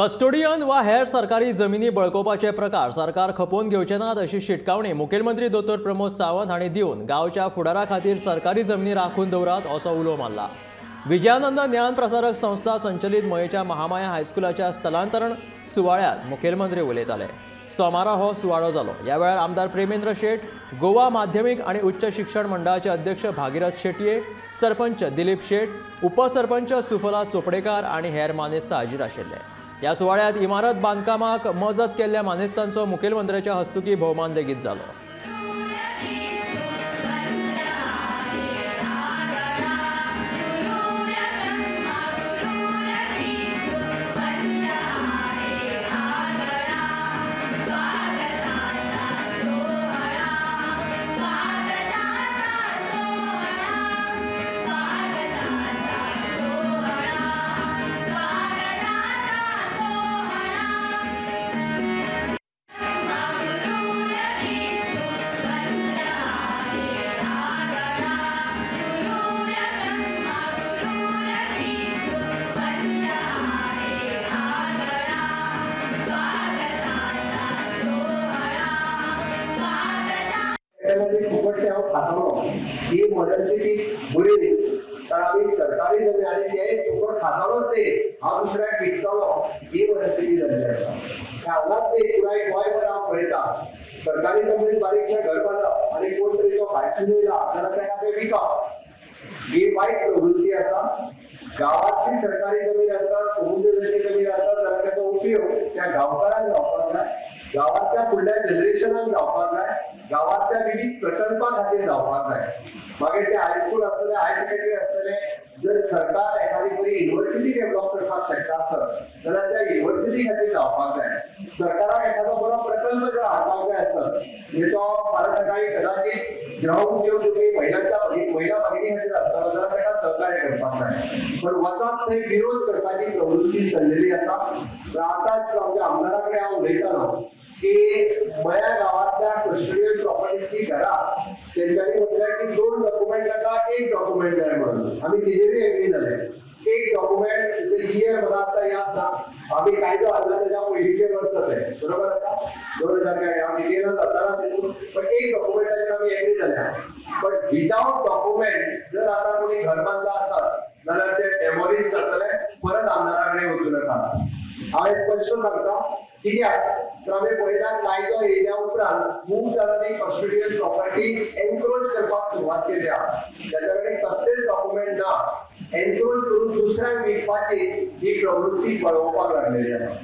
Custodian वा हेर सरकारी जमिनी बळकोवपाचे प्रकार सरकार खपोवन घेवचे नात अशी शिटकावणी मुखेलमंत्री दोतोर प्रमोद सावंत हांणी दिवन गांवच्या फुडारा खातीर सरकारी जमिनी राखून दवरात असो उलो मारला। विजयानंद ज्ञान प्रसारक संस्था संचलित मयेच्या महामाया हायस्कुलाच्या स्थलांतरण सुवाळ्यात मुखेलमंत्री उलयताले। सोमारा हो सुवाळो जालो। ह्या वेळार आमदार प्रेमेंद्र शेट, गोवा माध्यमिक आणि उच्च शिक्षण मंडळाचे अध्यक्ष भागीरथ शेटये, सरपंच दिलीप शेट, उपसरपंच सुफला चोपडेकार आणि हेर मानेस्त हाजीर आशिल्ले। ह्या सुवाळ्यात इमारत बांदकामाक मजत केल्ल्या मानेस्तांचो मुखेलमंत्र्याच्या हस्तुकी भोवमान लेगीत जालो। फुकटले हांव खातलो ही मनस्थिती बरी न्ही, कारण आमी सरकारी जमीन आनी ते फुकट खातलोच न्ही, हांव दुसऱ्याक विकतलो ही मनस्थिती जाल्ली आसा। हांगाच न्ही, पुराय गोंयभर हांव पळयता सरकारी जमनीत बारीकशें घर बांदप आनी कोण तरी तो भायरसून येयला जाल्यार ताका ते विकप ही वायट प्रवृत्ती आसा। गांवांतली सरकारी जमीन आसा, समुद्राची जमीन आसा जाल्यार ताचो उपयोग त्या गांवकारांक जावपाक जाय, गांवांतल्या फुडल्या जनरेशनाक जावपाक जाय, गांवांतल्या विविध प्रकल्पा खातीर जावपाक जाय। मागीर ते हायस्कूल आसतले, हायर सेकंडरी आसतले, जर सरकार एखादी बरी युनिव्हर्सिटी डेव्हलप करपाक शकता आसत जाल्यार त्या युनिव्हर्सिटी खातीर जावपाक जाय। सरकाराक एखादो बरो प्रकल्प जर हाडपाक जाय आसत म्हणजे तो फाल्यां सकाळी कदाचित गृह उद्योग तुमी महिलांच्या महिला भगिनी खातीर आसतलो जाल्यार ताका सहकार्य करपाक जाय। पण वचात थंय विरोध करपाची प्रवृत्ती चल्लेली आसा। आतांच आमच्या आमदारा कडेन हांव उलयतालो की मया गांवांतल्या कस्टोडियन प्रॉपर्टीची घरां तेंच्यांनी म्हटल्यार की 2 डॉक्युमेंट नाका, 1 डॉक्युमेंट जाय म्हणून आमी तेजेरूय एग्री जाले। 1 डॉक्युमेंट इयर म्हाका आतां याद ना, आमी कायदो हाडला तेज्या पयलींचें वर्स तें बरोबर आसा, 2000 काय हांव डिटेलान जाताना तितून, पण 1 डॉक्युमेंटाचेर आमी एग्री जाल्या। बट विदाउट डॉक्युमेंट जर आतां कोणी घर बांदला आसत जाल्यार ते डेमोलिश जातले, परत आमदारा कडेन वचूं नाका। हांवें स्पश्ट सांगता कित्याक तर आमी पळयता कायदो येयल्या उपरांत खूब जाणांनी कस्टोडियन प्रॉपर्टी एनक्रोच करपाक सुरवात केल्या। ताच्या कडेन कसलेच डॉक्युमेंट ना, एनक्रोच करून दुसऱ्यांक विकपाची ही प्रवृत्ती पळोवपाक लागलेली आसा।